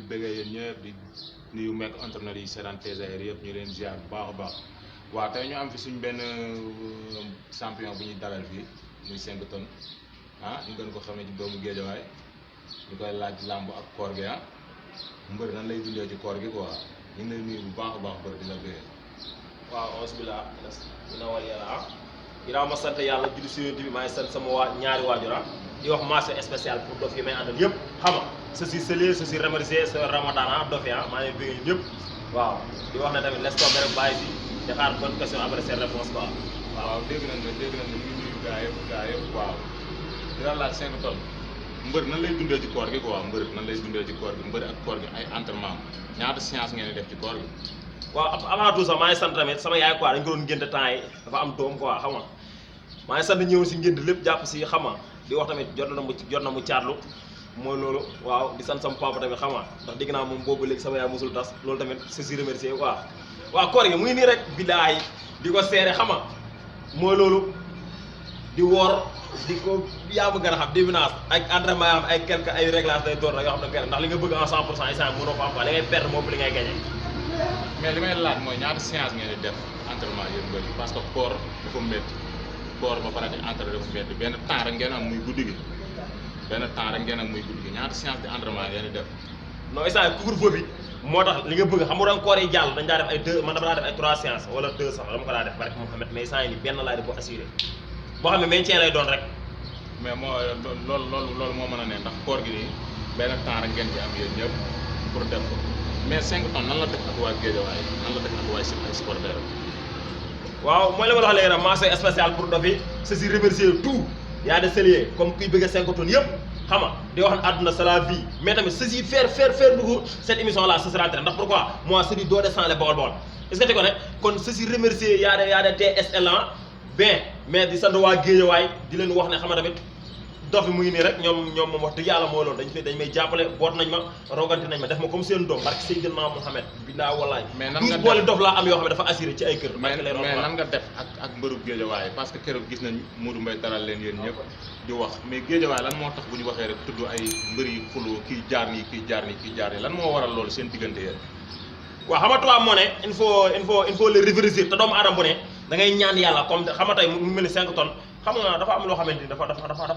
bëggee yéen ñëpp di nuyu mekk entraîneur yi seetaan TGR yëpp ñu leen ziar bu baax a baax waaw tey ñu am fi suñ benn champion bu ñuy dalal fii muy 5 tonnes ñu gën ko xamee ci doomu Géejawaay ñu koy laaj làmb ak koor gi mbër nan lay dundee ci koor gi quoi ñu ngi lay nuyu bu baax a baax mbër di la bëggee. waaw bismillah dina wal yàlla ginnaaw ma sant yàlla julli si yonent bi maa ngi sant sama ñaari waajur di wax mention spéciale pour dof yi may àndal yëpp xam nga ceci selier ceci remercier ce ramadan dof yi maa ngi bëgg ñëpp waaw di wax ne tamit les toog rek bàyyi si di xaar bonne question après ces réponses quoi. waaw dégg nañ ne ñu ngi nuyu gaa yëpp waaw di la laaj 5 tonnes mbër nan lay dundee ci koor gi quoi mbër nan lay dundee ci koor gi mbër ak koor gi ay entraînement ñaata séance ngeen di def ci koor gi. waaw avant tout sax maa ngi sant tamit sama yaay quoi dañ ko doon ngénte temps yi dafa am doom quoi xam nga maa ngi sant ñëw si ngénte lépp jàpp si xam nga di wax tamit jot na mu caatlu mooy loolu waaw di sant sama papa tamit xam nga ndax dégg naa moom boobu léegi sama yaay musul tas loolu tamit c'est si remercier quoi waaw koor gi mu ngi nii rek billaahi di ko seere xam nga mooy loolu di woor di ko yaa ma gën a xam dimanche ak entraînement yoo xam ay quelque ay réglage day door rek yoo xam ne ndax li nga bëgg en 100% instant mënoo ko am quoi li ngay perdre moom li ngay gagné. mais li may laaj mooy ñaata séance ngeen di def entraînement yéen mbër yi parce que koor dafa métti koor ba pare di entraîné dafa métti benn temps rek ngeen am muy guddi gi ñaata séance de entraînement ngeen di def. non instant couvre-feu bi moo tax li nga bëgg xam nga doon koor yi jàll dañ daa def ay 2 man dama daa def ay 3 séances wala 2 sax dama ko daa def barke Mouhamed mais instant yi nii benn laay def bu assuré boo xam ne maintien lay doon rek. mais moo loolu moo mën a ne ndax koor gi nii benn temps rek ngeen ci am yéen ñëpp pour def ko mais 5 tonnes nan la def ak waa Géejawaay nan la def ak waa ay supporters. waaw mooy la ma la wax léegi nag mention spéciale pour dof yi ceci remercier tout yaa de sérieux comme kuy bëgg a 5 tonnes yëpp xam nga di wax ne àdduna c'est la vie mais tamit ceci faire beaucoup cette émission là ce sera très ndax pourquoi moi c'est du doo de sang le Bawol est-ce que tu connais kon ceci remercier yaa de TSL bien mais di sant waa Géejawaay di leen wax ne xam nga tamit dof bi mu ngi nii rek ñoom moom wax dëgg yàlla mooy loolu dañ may jàppale boot nañ ma rogante nañ ma def ma comme seen doom barke Seydina Mouhamed bilaa wallaay mais nan nga boole dof laa am yoo xam ne dafa assuré ci ay kër mais nan nga def ak mbëru Géejawaay parce que keroog gis nañ Modou Mbaye dalal leen yéen ñëpp di wax mais Géejawaay lan moo tax bu ñu waxee rek tudd ay mbër yi xuloo kii jaar nii lan moo waral loolu seen diggante yéen. waaw xam nga tubaab moo ne il faut le réfléchir te doomu aadama bu ne da ngay ñaan yàlla comme xam nga tey mu mel ni 5 tonnes xam nga dafa am loo xamante ni dafa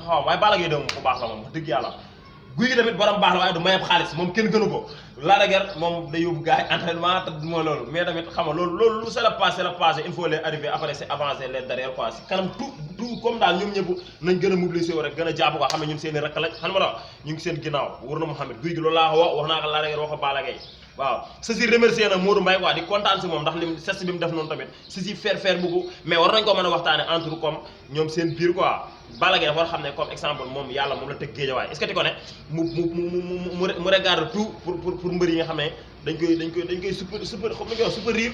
xaw waaye Balla Gaye de moom ku baax la moom wax dëgg yàlla guy gi tamit borom baax la waaye du mayeb xaalis moom kenn gënu ko Lac de Guiers moom day yóbbu gars yi entraînement te mooy loolu mais tamit xam nga loolu c'est le passé il faut les arriver après c'est avancer les derrière quoi si kanam tout comme daal ñoom ñëpp nañ gën a mobiliser wu rek gën a jàpp quoi xam ne ñun seen i rakk lañ xam nga la ñu ngi seen ginnaaw war na Mouhamed guy gi loolu laa wax naa ko Lac de Guiers wax ko Balla Gaye waaw ceci remercier na Modou Mbaye quoi di kontaan si moom ndax lim sess bi mu def noonu tamit ceci faire beaucoup mais war nañ ko mën a waxtaane entre comme ñoom seen biir quoi Balla Gaye dafa war xam ne comme exemple moom yàlla moom la tëgg Géejawaay est-ce que tu connais mu regarde tout pour mbër yi nga xam ne dañ koy super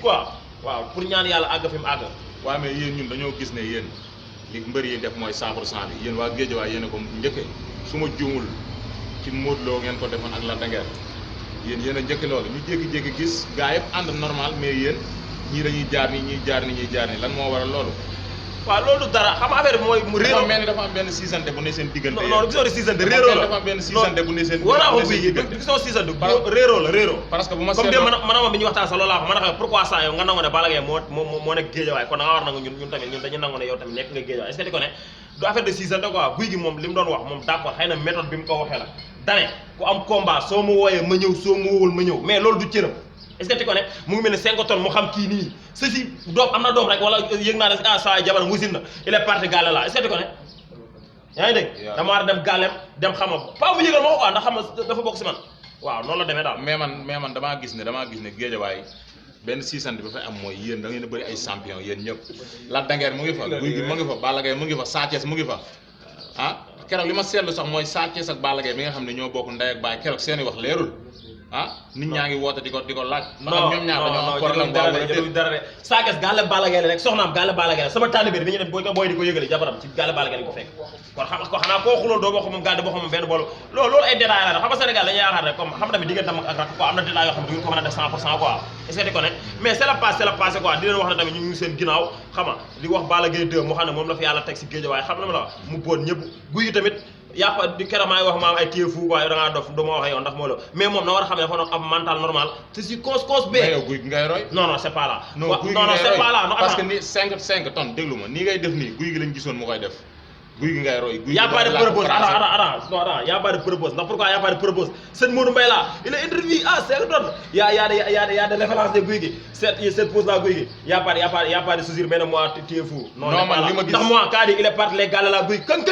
quoi waaw pour ñaan yàlla àgg fi mu àgg. waaw mais yéen ñun dañoo gis ne yéen li mbër yi def mooy 100% bi yéen waa Géejawaay yéen a ko njëkkee su ma juumul ci Modou Lo ngeen ko defoon ak Lac de Guiers yéen a njëkk loolu ñu jékki-jékki gis gaa yëpp ànd normal mais yéen ñii dañuy jaar nii ñuy jaar nii lan moo waral loolu. waaw loolu dara xam nga affaire bi mooy mu réeroo mel ni dafa am benn siisante bu ne seen diggante. non gisoo siisante réeroo la dafa am benn siisante bu ne seen diggante gisoo siisante réeroo la réeroo parce que bu ma comme de man bi ñu waxtaan sax loolu laa ko man a xam pourquoi ça yow nga nangu ne Balla Gaye moo nekk Géejawaay kon da nga war nangu ñun tamit ñun dañu nangu ne yow tamit nekk nga Géejawaay est-ce que tu connais du affaire de siisante quoi guy gi moom li mu doon wax moom d'accord xëy na méthode bi mu ko waxee la dane ku am combat soo ma wooyee ma ñëw soo ma woowul ma ñëw mais loolu du cëram est-ce que tu connais mu ngi mel ne 5 tonnes mu xam kii nii ceci doom am na doom rek wala yëg naa ne saa jabaram musin na il est parti gàlle la est-ce que tu connais yaa ngi dégg dama war a dem gàllem dem xam nga pas mu yëgal ma ko quoi ndax xam nga dafa bokk si man waaw noonu la demee daal mais man damaa gis ne Géejawaay benn siisante bi fa am mooy yéen da ngeen a bëri ay champion yéen ñëpp Lac de Guiers mu ngi fa Gouye Gui mu ngi fa Balla Gaye mu ngi fa Sa Thiès mu ngi fa keroog li ma seetlu sax mooy Sa Thiès ak Balla Gaye bi nga xam ne ñoo bokk ndey ak baay keroog seeni wax leerul nit ñaa ngi woote di ko laaj. non ñoom ñaar dañoo am problème boobu wala déet dara de Sa Thiès gàlle Balla Gaye rek soxnaam gàlle Balla Gaye sama taalibe bi ñu def booy di ko yëgale jabaram ci gàlle Balla Gaye ko fekk kon xanaa koo xuloo doo bokk moom gàlle boo xam moom benn boolu loolu ay détails la xam nga Sénégal dañuy yaakaar rek comme xam tamit diggante ak rak quoi am na détails yoo xam ne du ngeen ko mën a def 100% quoi est-ce que tu connais mais c'est le passé quoi di leen wax ne tamit ñu ngi seen ginnaaw xam nga di wax Balla Gaye 2 mu xam ne moom la fi yàlla teg si Géejawaay xam na ma la mu boot ñëpp Gouye Gui tamit yàpp di keroog maa ngi wax maam ay téye fu quoi da ngaa dof du ma waxee yow ndax moo la mais moom na war a xam ne dafa doon am mental normal te si cons mais bee yow guy gi ngay roy. non non c'est pas là non guy gi non non ngay c'est roy pas là non parce que attends. ni 5 tonnes déglu ma nii ngay def nii guy gi lañ gisoon mu koy def guy gi ngay roy. guy gi y a pas de làkk propose français. attends y a pas de propose ndax pourquoi y a pas de propose sëñ Modou Mbaye là il est interview ah 5 tonnes y a des références de guy gi cette pose là guy gi y a pas de souci mais moi tu es fou Non, man, li ma gis- ndax moi quand il est parti les gars là guy këng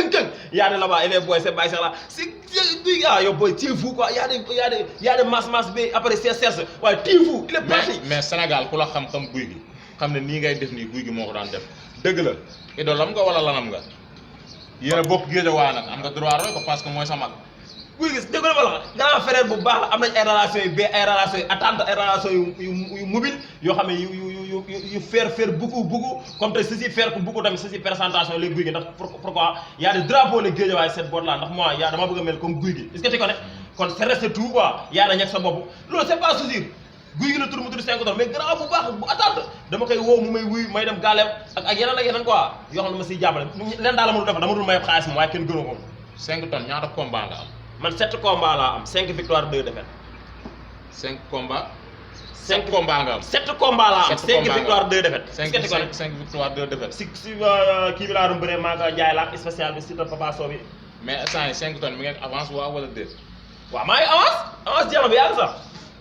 y a de là-bas et les boys c'est Baye Cheikh là c'est guy gi ah yow boy tu es fou quoi y a des masse bi après c'est cerce waaye tu es fou il est parti mais Sénégal ku la xam guy gi xam ne nii ngay def nii guy gi moo ko daan def dëgg la idolam nga wala lanam nga yéen a bokk Géejawaay nag am nga droit roy ko parce que mooy sa mag. guy gis dégg nga la grand frère bu baax la am nañ ay relations yu bien ay relations yu attente ay relations yu mobile yoo xam ne yu faire beaucoup comme tey ceci faire ko beaucoup tamit ceci présentation les guy gi ndax pourquoi y a des drapeaux les Guédiawaye cette boîte là ndax moi yaa dama bëgg a mel comme guy gi est-ce que tu connais kon c'est resté tout quoi yaa na ñeg sa bopp loolu c'est pas souci guy gi la tur mu tudd 5 tonnes mais grand bu baax bu attente dama koy woo mu may wuy may dem gaaleem ak yeneen quoi yoo xam ne ma siy jàppale leen daal la ma dul defal dama dul may xaalis moom waaye kenn gënu ko 5 tonnes ñaata combat nga am. man 7 combats laa am 5 victoires 2 défaites 5 combats. 5 combats nga am. 7 combats laa am 5 victoires 2 défaites. 5 victoires 2 défaites. si kii bi laa doon bëree maa ngi jaay laa spécial bi si Papa Sow bi. mais instant yii 5 tonnes mi ngeen avance waaw wala déet. waaw maa ngi avance jeex na bu yàgg sax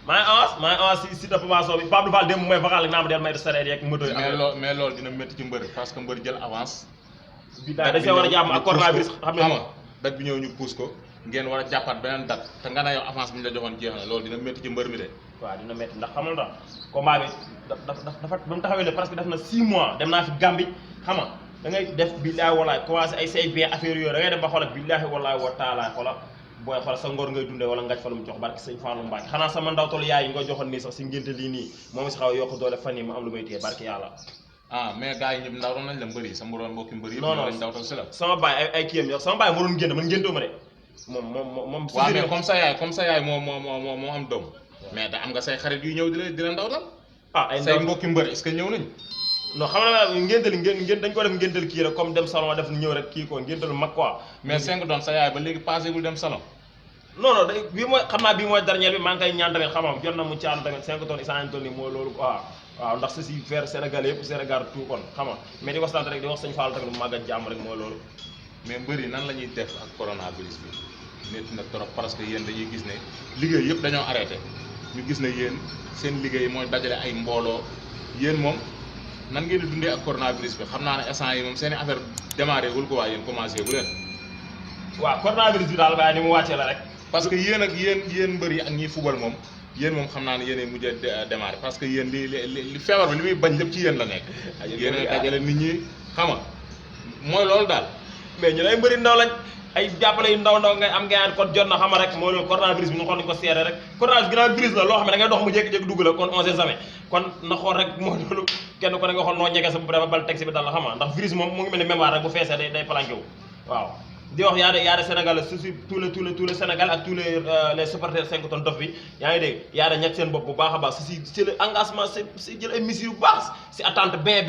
maa ngi avance si Papa Sow bi Pape Fall démb mooy vacal naa ma del may sareet yeeg moto yi. mais loolu dina métti ci mbër parce que mbër jël avance. bi daal da see war a jàmm ak coronavirus xam nga date bi ñëw ñu pousse ko ngeen war a jàppaat beneen date te nga ne yow avance bi ñu la joxoon jeex na loolu dina métti ci mbër mi de. waaw dina métti ndax xam nga tax combat bi dafa ba mu taxawee parce que def na 6 mois dem naa fi Gambie xam nga da ngay def billaahi walaay commencé ay say bien affaire yooyu da ngay dem ba xoolal billaahi walaay wa taalaay xoolal booy xoolal sa ngor ngay dundee wala ngaj fa lu mu jox barki sëñ Fallou Mbacke xanaa sama ndawtal yaay yi nga joxoon nii sax si ngénte lii nii moom si xaw a yokk doole fan yi ma am lu may téye barki yàlla. ah mais gars yi ñëpp ndaw nañ la mbëri sa moroom mbokki mbëri yëpp non lañ ndawtal si la. sama baay ay kiyam yo sama baay moo doon ngénte man ngéntoo ma de moom waaw mais comme sa yaay moo am doom mais da am nga say xarit yu ñëw di la ndawtal ay say mbokki mbër est-ce que ñëw nañ non xam na ngénte dañ ko def ngéntal kii rek comme dem salon def ñëw rek kii ko ngéntalu mag quoi mais 5 tonnes sa yaay ba léegi passé gul dem salon non bii mooy xam naa bii mooy dernier bi maa ngi koy ñaan tamit xam-xam jot na mu caanu tamit 5 tonnes isaan toll nii mooy loolu quoi waaw ndax ceci faire Sénégal yëpp Sénégal tout kon xam nga mais di ko sant rek di wax sëñ Fall tamit mu màgg ak jàmm rek mooy loolu mais mbëri nan la ñuy def ak coronavirus bi métti na trop parce que yéen dañuy gis ne liggéey yëpp dañoo arrêté ñu gis ne yéen seen liggéey mooy dajale ay mbooloo yéen moom nan ngeen di dundee ak coronavirus bi xam naa ne instant yi moom seen i affaire démarré wul ko waaye yéen commencé bu leen waaw coronavirus bi daal waaye ni mu wàccee la rek parce que yéen mbëri ak ñiy fubal moom yéen moom xam naa ne yéenay mujjee démarré parce que yéen li feebar bi li muy bañ lépp ci yéen la nekk yéen a dajale nit ñi xam nga mooy loolu daal mais ñu ay mbëri ndaw lañ ay jàppale yu ndaw ngay am ngeen kon jot na xama rek mooy loolu coronavirus bi ñu xool ni ko seere rek coronavirus ginnaaw virus la loo xam ne da ngay dox mu jékki-jékki dugg la kon on sait jamais kon na xool rek mooy loolu kenn ko ne nga xool noo ñegee sa bu ba bal texte bi dal la xama ndax virus moom mu ngi mel ni mémoire rek bu feesee day planqué wu waaw di wax yaa de Sénégal surtout tous les Sénégal ak tous les supporters 5 tonnes dof bi yaa ngi dégg yaa de ñett seen bopp bu baax a baax si le engagement si jël ay mesures yu baax si attente bien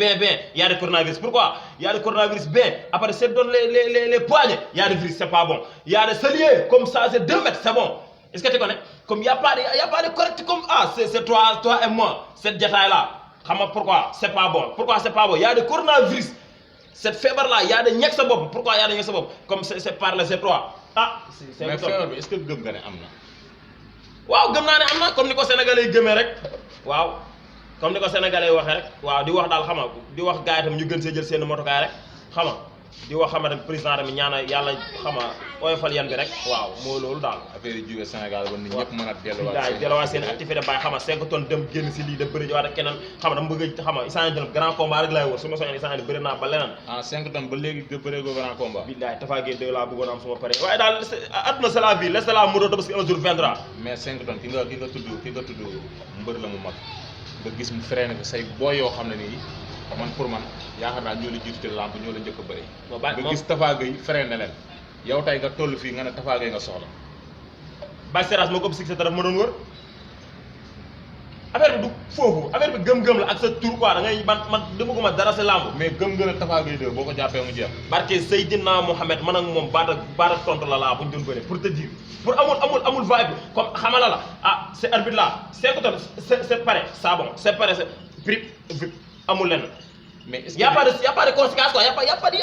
yaa de coronavirus pourquoi yaa de coronavirus bien après c'est donne les poignées yaa de virus c'est pas bon yaa de s'allier comme ça c'est 2 mètres c'est bon est-ce que tu connais comme y a pas de correct comme c'est toi et moi cette jataay là xam nga pourquoi c'est pas bon yaa de coronavirus cette feebar là yaa da ñeg sa bopp pourquoi yaa da ñeg sa bopp comme c'est par le C3 c'est mais feebar bi est-ce que gëm nga ne am na waaw gëm naa ne am na comme ni ko sénégalais yi gëmee rek waaw comme ni ko sénégalais yi waxee rek waaw di wax daal xam nga di wax gars yi tam ñu gën see jël seen motokaay rek xam nga di wax xam nga président tamit ñaana yàlla xam nga oyofal yan bi rek waaw moo loolu daal affaire yi jóge Sénégal ba nit ñëpp mën a delluwaat seen activité bàyyi xam nga 5 tonnes dem génn si lii da bëri waat ak keneen xam nga dama bëgg xam nga isaan jël grand combat rek laay wër su ma soñoon isaan bëri naa ba leneen 5 tonnes ba léegi bëree ko grand combat billaay Tapha Gueye 2 laa bëggoon am suma pare waaye daal adduna c'est la vie laisse la moto parce que un jour viendra mais 5 tonnes ki nga tudd mbër la mu mag nga gis mu freiné ko say booy yoo xam ne nii man pour man yaakaar naa ñoo la jiitu ci lamb ñoo la njëkk a bëri nga gis Tapha Gueye freiné leen yow tey nga toll fii nga ne Tapha Gueye nga soxla Baye Seras moo ko ëpp succès dara ma doon wër affaire bi du foofu affaire bi gëm-gëm la ak sa tur quoi da ngay man demaguma dara si lamb. mais gëm-gëm ak Tapha Gueye 2 boo ko jàppee mu jeex. barke Seydina Mohamed man ak moom baat ak tontu la laa bu ñu doon bëre pour te dire pour amul vibe comme xamala la ah c'est arbitre là c'est que c'est pareil ça bon c'est pareil c'est prip amul lenn. mais est-ce que y a pas de conséquence quoi y a pas de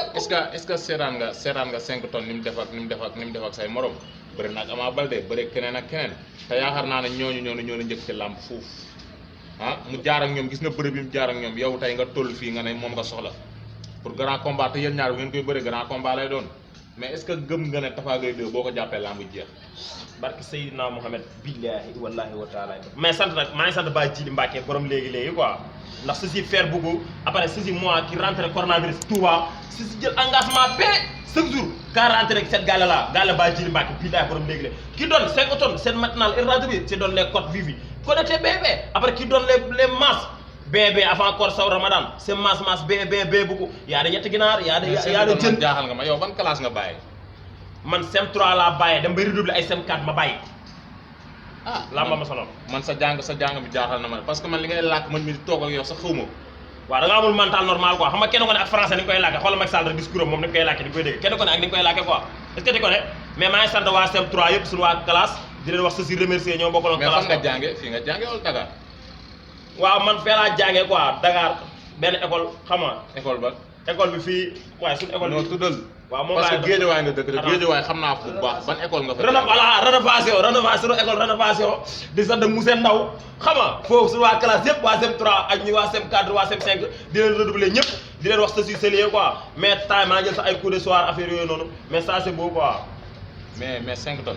est-ce que seetaan nga 5 tonnes ni mu def ak say morom bëri na ak Ama Baldé bëri keneen ak keneen te yaakaar naa ne ñooñu ñoo njëkk ci làmb foofu ah mu jaar ak ñoom gis nga bëri bi mu jaar ak ñoom yow tey nga toll fii nga ne moom nga soxla pour grand combat te yéen ñaar bu ngeen koy bëri grand combat lay doon mais est-ce que gëm nga ne Tapha Gueye 2 boo ko jàppee làmb jeex. barke Seydina Mohamed billahi wallahi wa taala mais sant nag maa ngi sant Baye Djili Mbacke borom léegi quoi ndax ceci faire beaucoup après ceci mois qui rentre coronavirus Touba ceci jël engagement ba chaque jour ka rentre rek cette gàlle là gàlle Baye Djili Mbacke billahi borom léegi qui donne 5 tonnes c'est maintenant et radio bi c'est donne les codes vivi connecté bébé après qui donne les masses bébé avant koor saw Ramadan c'est masse bébé beaucoup y a des ñetti ginaar y a des jën jaaxal nga ma yow ban classe nga bàyyi. man CM3 laa bàyyee dem ba redoubler ay CM4 ma bàyyi. ah lamba ma sonal. man sa jàng bi jaaxal na ma parce que man li ngay làkk man mi di toog ak yow sax xaw ma ko. waaw da nga amul mental normal quoi xam nga kenn ko ne ak français ni nga koy làkke xoolal Macky Sall rek discours am moom ni nga koy làkke ni nga koy dégg kenn ko ne ak ni nga koy làkke quoi est-ce que di ko ne mais maa ngi sant waa CM3 yëpp suñu waa classe di leen wax ceci remercier ñoo bokkaloon classe. mais fan nga jànge fii nga jànge wala Dakar. waaw man fee laa jàngee quoi Dakar benn école xam nga. école ba. école bi fii waaye suñu école bi non tuddal. waaw moom parce laay que Guédiawaye nga dëkk rek Guédiawaye xam naa bu baax ban école nga fa. rénovation école rénovation di sant monsieur Ndaw xam nga foofu suñu waa classe yëpp waa CM3 ak ñi waa CM4 waa CM5 di leen redoubler ñëpp di leen wax ceci c'est lié quoi mais temps maa jël sax ay cours de soir affaire yooyu noonu mais ça c'est beau quoi. mais 5 tonnes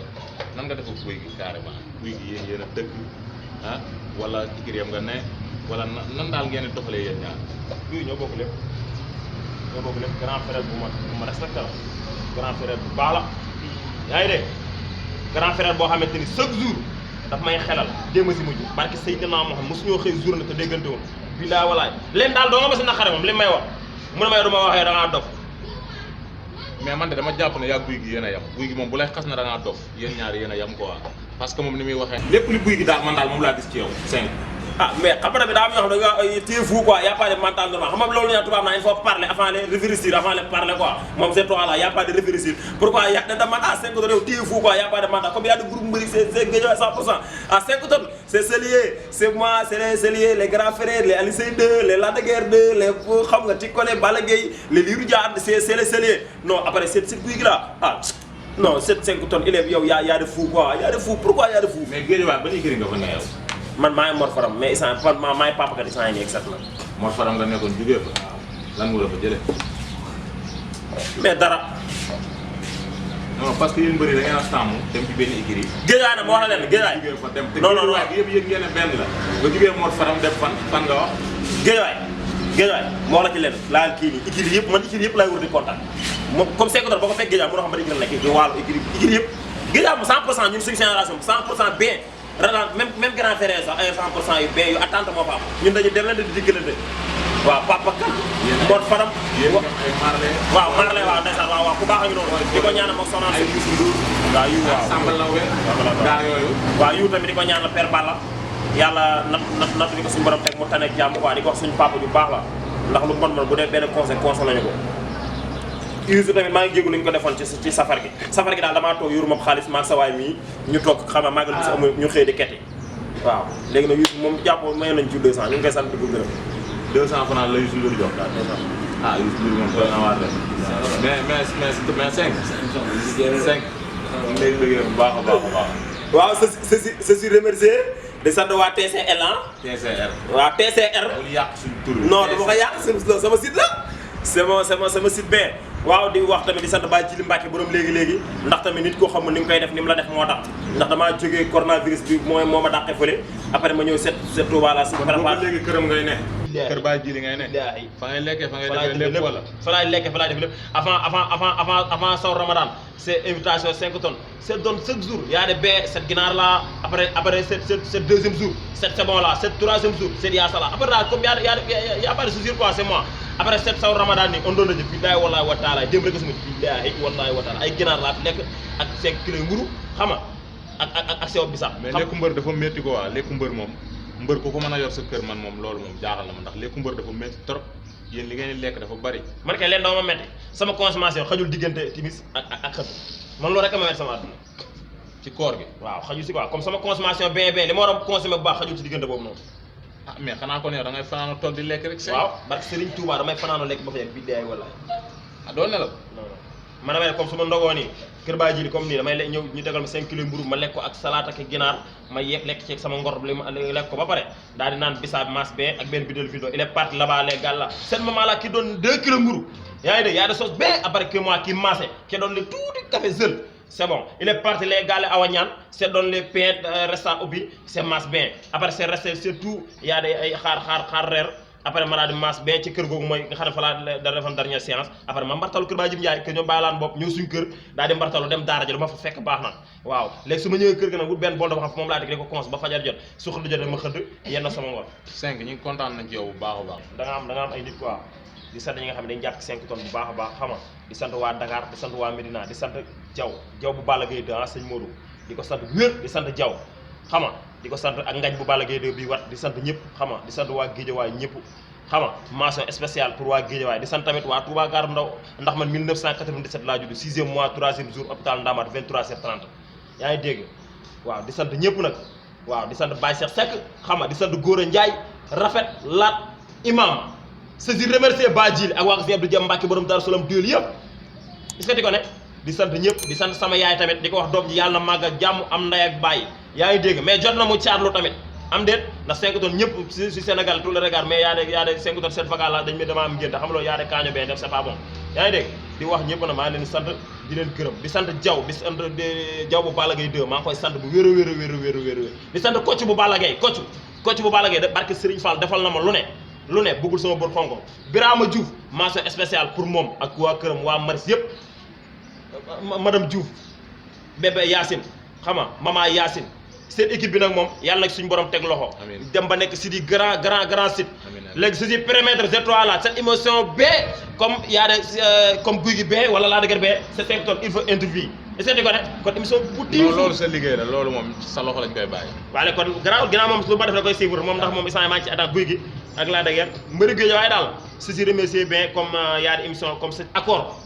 nan nga def guy gi carrément guy gi yéen a dëkk ah wala ikiriyam nga ne wala nan daal ngeen di doxalee yéen ñaar. guy ñoo bokk lépp grand frère bu ma respecté la grand frère bu baax la yaa ngi dégg grand frère boo xamante ni chaque jour daf may xelal démb si mujj barke Seydina Mohamed mosuñoo xëy jour na te déggante woon billaay walaay leen daal doo nga ma si naqare moom li may wax mu ne may du ma waxee da ngaa dof mais man de dama jàpp ne yaa guy gi yéen a yam guy gi moom bu lay xas na da ngaa dof yéen ñaar yéen a yam quoi parce que moom ni muy waxee lépp li guy gi daal man daal moom laa gis ci yow 5. ah mais xam nga daa am yoo xam ne da nga téye fou quoi y' a pas de mental normal xam nga loolu ñu tubaab naa il faut parler avant de réfléchir avant de parler quoi moom c'est toi là y' a pas de réfléchir pourquoi y' a da man à 5 tonnes yow téye fou quoi y' a pas de mental comme y' a de groupe mbëri c'est Guédiawaye 100% à 5 tonnes c'est lié c'est moi c'est lié les grands frères les Aliou Seye 2 les Lac de Guiers 2 les xam nga Tikone Balla Gaye les Lirou Diane c'est lié non après c'est guy gi là ah non 5 tonnes il est yow y' a de fou quoi y' a de fou pourquoi y' a de fou. mais Guédiawaye ba léegi nga fa ne yow. man maa ngi Mor Faram mais instant man maa ngi papa kat instant yii nii exact la. Mor Faram nga nekkoon jugee fa lan moo la fa jëlee. mais dara. non parce que yéen bëri da ngeen a tàmm dem ci benn écurie. Guédiawaye nag ma wax la leen Guédiawaye. jugee fa dem te non non non yëpp yéen a benn la. ba jugee Mor Faram dem fan nga wax. Guédiawaye ma wax la ci leen laal kii nii écurie yëpp man écurie yëpp laay wër di contact moom comme secrétaire boo ko fekk Guédiawaye mën na xam ba dañu nekk ci wàllu écurie yëpp Guédiawaye moom 100% ñun suñu génération 100% bien. même grand frère sax ay 100% yu bien yu attente moo fa am ñun dañu dem leen di diggalante waaw papa kan Mor Faram waaw Marley waaw ndeysaan waaw ku baax a ngi noonu di ko ñaanal moom soxna ay waaw yu waaw sambal la gaa yooyu waaw yu tamit di ko ñaanal Père Balla yàlla nat di ko suñu borom teg mu tane ak jàmm quoi di ko wax suñu papa ju baax la ndax lu bon bu dee benn conseil lañu ko Youssou tamit maa ngi jégu lu ñu ko defoon ci safar gi daal damaa toog yoru moom xaalis maag sa waay mii ñu toog xam nga maagal bis amul ñu xëy di keti waaw léegi nag Youssou moom jàpp may nañ ci 200 ñu ngi koy sant di ko gërëm 200 francs la Youssou Ndour jox daal ah Youssou Ndour moom doy na waar de mais 5 ñu lay bëggee bu baax a baax waaw c'est remercier di sant waa TCL TCR waaw TCR bul yàq suñu tur non dama ko yàq sama site la sama site bien waaw di wax tamit di sant Baye Djili Mbacke borom léegi ndax tamit nit koo xam ni mu koy def ni mu la def moo tax ndax damaa jógee coronavirus bi moo ma dàqee fële après ma ñëw set Touba la si préparé léegi këram ngay ne kër Baye Djili ngay ne fa ngay lekkee fa ngay defee lépp wala fa laay lekkee fa laay def lépp avant saw Ramadan c'est invitation 5 tonnes c'est donne chaque jour y a des baies cette ginaar là après cette deuxième jour c'est bon là cette troisième jour c'est yaasa là après daal comme y a pas de souci quoi c'est moi après cette saw Ramadan ni on doon na jëf billahi wallahi wa taala démb rek suma billahi wallahi wa taala ay ginaar laa fi lekk ak 5 kilos nguru xam nga ak sew bi sax mais lekku mbër dafa métti quoi lekku mbër moom mbër ku ko mën a yor sa kër man moom loolu moom jaaxal na ma ndax lekku mbër dafa métti trop yéen li ngeen di lekk dafa bari. man kay leen dama ma metti sama consommation xajul diggante timis ak xëdd man loolu rek a ma metti sama àdduna ci koor gi. waaw xajul si quoi comme sama consommation bien li ma war a consommer bu baax xajul ci diggante boobu noonu. ah mais xanaa kon yow da ngay fanaanoo toog di lekk rek. waaw barke Serigne Touba damay fanaanoo lekk ba fa yegg billaay wala. ah doo nelaw. non man damay comme su ma ndogoo nii kër baa ji comme nii damay ñëw ñu tegal ma 5 kilos mburu ma lekk ko ak salade ak ginaar ma lekk ci sama ngor li ma lekk ko ba pare daal di naan bisaab masse be ak benn bidel vidéo il est parti là-bas les gars là cette maman là qui donne 2 kilos mburu yaa ngi dégg yaa de sauce be après que moi qui massé qui donne le tuuti café seul c'est bon il est parti les gars awa ñaan c'est donne les pain restant ubbi c'est masse bien après c'est resté c'est tout yaa de ay xaar reer après ma daal di masse bien ci kër googu mooy nga xam ne fa laa da defoon dernière séance après ma mbartalu kër baa jëm Njaay que ñoom bàyyilaan bopp ñëw suñu kër daal di mbartalu dem daara ji lu ma fa fekk baax na waaw léegi su ma ñëwee kër ga nag wut benn bool dafa xam moom laa teg di ko cons ba fajar jot su xëdd jotee ma xëdd yenn sama ngor 5 ñu ngi kontaan nañ ci yow bu baax a baax. da nga am ay nit quoi di sant ñi nga xam ne dañu jàpp 5 tonnes bu baax a baax xam nga di sant waa Dakar di sant waa Médina di sant Jaw bu Balla Gaye 2 sëñ Modou di ko sant wér di sant Jaw xam nga di ko sant ak ngañ bu Balla Gaye 2 bi wat di sant ñëpp xam nga di sant waa Guédiawaye ñëpp xam nga mention spéciale pour waa Guédiawaye di sant tamit waa Touba Gare Ndaw ndax man 1997 laa judd 6e mois 3e jour hôpital Ndamaat 23h30 yaa ngi dégg waaw di sant ñëpp nag waaw di sant Baye Cheikh Seck xam nga di sant Gora Ndiaye rafet laat imam saisi remercier Ba Djili ak waa Abdou Diam Mbacke borom Darou Salam duel yëpp est-ce que di ko ne di sant ñëpp di sant sama yaay tamit di ko wax doom ji yàlla na màgg ak jàmm am ndey ak bàyyi yaa ngi dégg mais jot na mu caarlu tamit am déet ndax 5 tonnes ñëpp si Sénégal tout le regard mais yaa de 5 tonnes cette vaga la dañ ma dama am ngénte xam nga loolu yaa de kaaño bee def c'est pas bon yaa ngi dégg di wax ñëpp na maa leen sant di leen gërëm di sant Jaw di sant Jaw bu Balla Gaye 2 maa ngi koy sant bu wér a wér di sant coach bu Balla Gaye coach bu Balla Gaye da barke Serigne Fall defal na ma lu ne bëggul sama bët xonko Birama Diouf mention spéciale pour moom ak waa këram waa Maris yëpp madame Diouf bébé Yacine xam nga maman Yacine seen équipe bi nag moom yàlla nag suñu borom teg loxo dem ba nekk si di grand site léegi su si permettre cette fois là cette émotion B comme yaa de comme guy gi B wala laa dëgër B c'est 5 tonnes il faut interview est-ce que di ko ne kon émission bu tiifu non loolu sa liggéey la loolu moom sa loxo lañ koy bàyyi waaye kon ginnaaw moom lu ma def la koy suivre moom ndax moom instant maa ngi ci attaque guy gi ak laa dëgër mbëri géej waaye daal su si remercier bien comme yaa de émission comme cet accord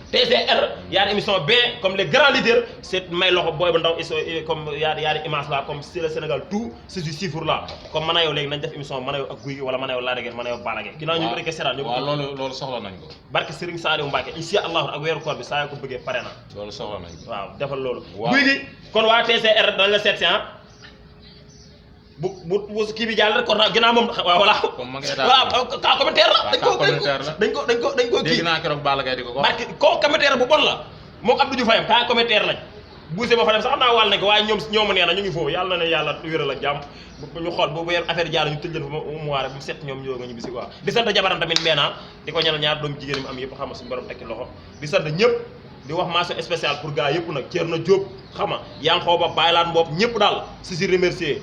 TCR yaa di émission B comme les grands leaders c'est may loxo booy bu ndaw comme yaa di image là comme c'est le Sénégal tout c'est du chiffre là comme mën a yow léegi nañ def émission mën a yow ak guy gi wala mën a yow laa dëgër mën a yow Balla Gaye ginnaaw ñu ko rekk seetaan waaw loolu soxla nañ ko barke Serigne Saliou Mbacke insha Allah ak weeru koor bi saa yoo ko bëggee pare na loolu soxla nañ ko waaw defal loolu guy gi kon waa TCR dañ la seet si bu kii bi jàll rek kon ginnaaw moom voilà ka commentaire la dañ ko dégg naa keroog Balla Gaye di ko barke ko commentaire bu bon la moom Abdou Diouf Fayam ka commentaire lañ buuse ba fa dem sax xam naa wàll nañ ko waaye ñoom nee na ñu ngi foofu yàlla na ne yàlla wéral ak jàmm ñu xool bu weer affaire jàll ñu tëj leen fa mu waare bu mu set ñoom ñoo nga ñu bisi quoi di sant jabaram tamit Mbena di ko ñaanal ñaar doomu jigéen mi am yëpp xam nga suñu borom tekki loxo di sant ñëpp di wax mention spéciale pour gars yëpp nag Thierno Diop xam nga yaa ngi xaw ba bàyyi laan bopp ñëpp daal si remercier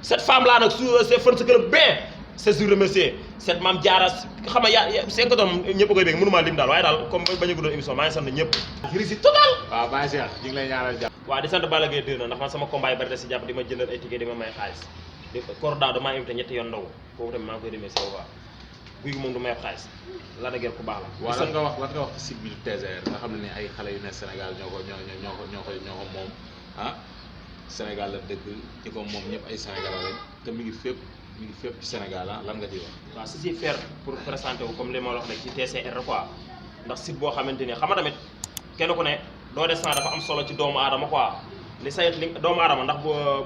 cette femme là nag su c'est fan sa kër bien c'est sur remercier cette maam Diarra xam nga yaa 5 tonnes ñëpp a koy bëgg mënuma lim daal waaye daal comme bañ a guddoon émission maa ngi sant ñëpp réussite total waaw Baye Cheikh ñu ngi lay ñaanal jàpp waaw di sant Balla Gaye 2 na ndax man sama combat yi bari da si jàpp di ma jëndal ay ticket di ma may xaalis di Korda damaa invité ñetti yoon ndaw foofu tamit maa ngi koy remercier bu baax guy gi moom du may xaalis la dëgër ku baax la waaw lan nga wax ci site bi TCR nga xam ne ay xale yu ne Sénégal ñoo ko moom ah Sénégal la dëgg ci ko moom ñëpp ay Sénégalais lañ te mi ngi fépp ci Sénégal ah lan nga ciy wax. waaw si si faire pour présenter wu comme li ma la wax rek ci TCR quoi ndax site boo xamante ni xam nga tamit kenn ku ne doo des dafa am solo ci doomu aadama quoi li sayt li doomu aadama ndax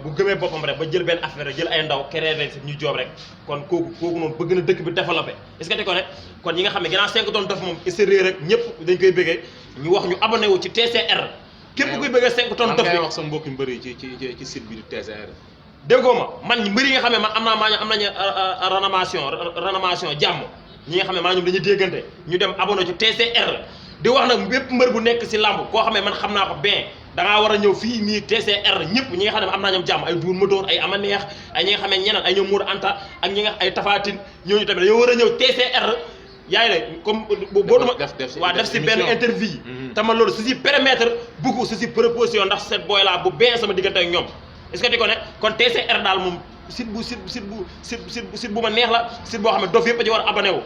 bu gëmee boppam rek ba jël benn affaire rek jël ay ndaw créer leen si ñu joob rek kon kooku noonu bëgg na dëkk bi développé est-ce que te ko ne kon ñi nga xam ne ginnaaw 5 tonnes def moom sérieux rek ñëpp dañ koy bëggee ñu wax ñu abonné wu ci TCR képp kuy bëggee 5 tonnes def ngay wax sa mbokki mbëri ci site bi du TCR déggoo ma man mbëri yi nga xam ne man am nañu réanimation jàmm ñi nga xam ne maa ñoom dañuy déggante ñu dem abonné ci TCR di wax nag bépp mbër bu nekk si làmb koo xam ne man xam naa ko bien da ngaa war a ñëw fii nii TCR ñëpp ñi nga xam ne am naa ñoom jàmm ay duun motoor ay ama neex ay ñi nga xam ne ñeneen ay ñoom Mour Anta ak ñi nga ay Tafatine ñooñu tamit dañoo war a ñëw TCR yaa ngi ne comme boo duma waaw def si benn interview te man loolu su si permettre beaucoup su si proposition ndax cette boy là bu bien sama diggante ak ñoom est-ce que tu connais kon TCR daal moom site bu ma neex la site boo xam ne dof yëpp a ci war a abonné wu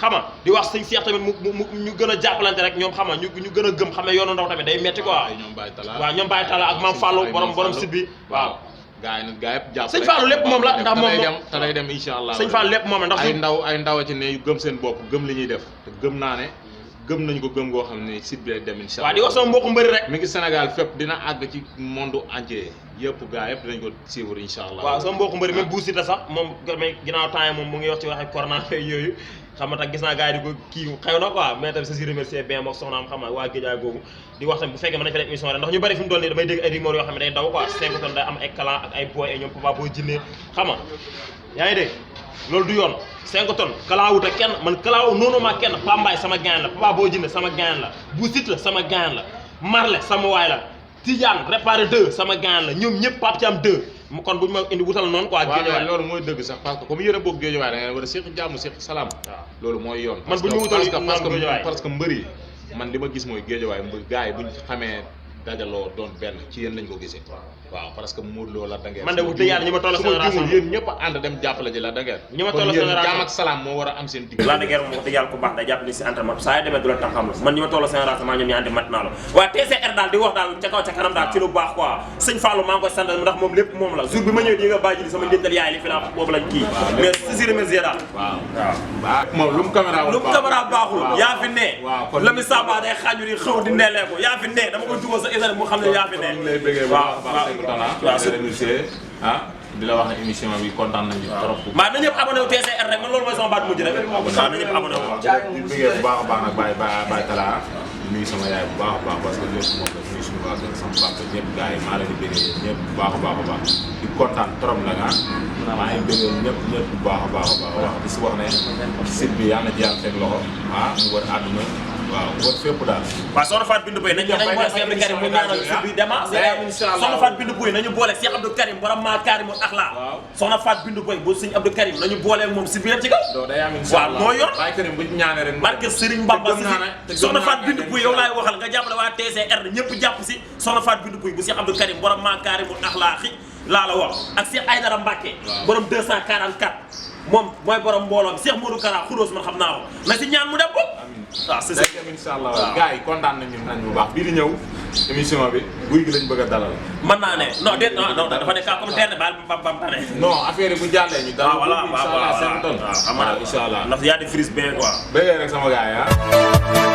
xam nga di wax sëñ Cheikh tamit mu ñu gën a jàppalante rek ñoom xam nga ñu gën a gëm xam ne yoonu ndaw tamit day metti quoi waaw ñoom Baye Talla ak Mame Fallou borom site bi waaw gaa yi nag gaa yëpp jàpp sëñ Fallou lépp moom la ndax moom te day dem incha allah sëñ Fallou lépp moom la ndax ay ndaw a ci ne yu gëm seen bopp gëm li ñuy def te gëm naa ne gëm nañu ko gëm goo xam ne site bi lay dem incha allah waaw di wax sama mbokku mbëri rek mi ngi Sénégal fépp dina àgg ci monde entier yëpp gaa yëpp dinañ ko suivre incha allah waaw sama mbokku mbëri même Bou Siteu sax moom mais ginnaaw temps yi moom mu ngi wax ci waxe corona yooyu xam nga tax gis naa gars yi di ko kii xew na quoi mais tamit sa si remercier bien mook soxnaam xam nga waa Géejaay googu di wax tamit bu fekkee mën nañ fa def émission rek ndax ñu bëri fi mu toll nii damay dégg ay rumeurs yoo xam ne day daw quoi 5 tonnes day am ay clan ak ay boy ay ñoom Papa Boy Djiné xam nga yaa ngi dégg loolu du yoon 5 tonnes clan wut ak kenn man clan noonu ma kenn Pambaay sama gain la Papa Boy Djiné sama gain la Bou Siteu sama gain la Marley sama waay la Tidiane réparé 2 sama gain la ñoom ñëpp Pape Thiam 2 kon buñu ma indi wutal noonu quoi Géejawaay loolu mooy dëgg sax parce que comme yéen a bokk Géejawaay da ngeen war a séq jàmm séq salaam loolu mooy yoon man buñu wutal parce que mbër yi man li ma gis mooy Géejawaay mbër gars yi buñ xamee dajaloo doon benn ci yéen lañ ko gisee waaw parce que Modou Lo la da ngeen man de wax dëgg yàlla ñi ma toll génération yéen ñëpp a ànd dem jàppale ji la da ngeen ñi ma toll génération jàmm ak salaam moo war a am seen digg la da ngeen moom wax dëgg yàlla ku baax day jàppale si entraînement saa yi demee du la tam xam la man ñi ma toll génération maa ñoom ñu àndi maintenant la waaye TCR daal di wax daal ca kaw ca kanam daal ci lu baax quoi sëñ Fallou maa ngi koy sant ndax moom lépp moom la jour bi ma ñëw di nga bàyyi sama ndéntal yaay li fi naa boobu lañ kii mais si remercier daal waaw moom lu mu caméra baaxul yaa fi ne la mi samba day xaaju di xëw di neelee ko yaa fi ne dama koy dugal sa isane mu xam ne yaa fi ne di la wax ne émission bi kontaan nañu trop. maa na ñëpp abonné wu TCR rek man loolu mooy sama baat mujj rek. waaw na ñëpp abonné wu. di bëggee bu baax a baax nag Baye Talla nuyu sama yaay bu baax a baax parce que lépp moom la nuyu suñu waa kër sama papa ñëpp gars yi maa leen di bëggee ñëpp bu baax a baax di kontaan trop nag maa ngi bëggee ñëpp bu baax a baax wax di si wax ne site bi yàlla na ci yàlla teg loxo mu war àdduna waaw war fépp daal. waaw soxna Fatou Bintou Boye nañu boole Cheikh Abdou Karim mu ñaanal site bi dema soxna Fatou Bintou Boye nañu boole Cheikh Abdou Karim borom maa Karimul Akhla soxna Fatou Bintou Boye bu Serigne Abdou Karim nañu boole moom site bi dem ci kaw waaw moo yor Baye Karim bu ñu ñaanee rek barke Serigne Bamba soxna Fatou Bintou Boye yow laay waxal nga jàppale waa TCR ñëpp jàpp si soxna Fatou Bintou Boye bu Cheikh Abdou Karim borom maa Karimul Akhla laa la wax ak Cheikh Aïdara Mbacké borom 244 moom mooy borom mbooloo Cheikh Modou Kara Khoudoss man xam naa ko na si ñaan mu dem ko waaw c'est ça incha allah gars yi kontaan nañu bu baax bii di ñëw émission bi guy gi lañ bëgg a dalal. mën naa ne non déet non dafa nekk commentaire ne baal bam tane. non affaire yi bu jàllee ñu. dalal voilà incha allah xam nga incha allah ndax y a des frises bien quoi. bëggee rek sama gars yi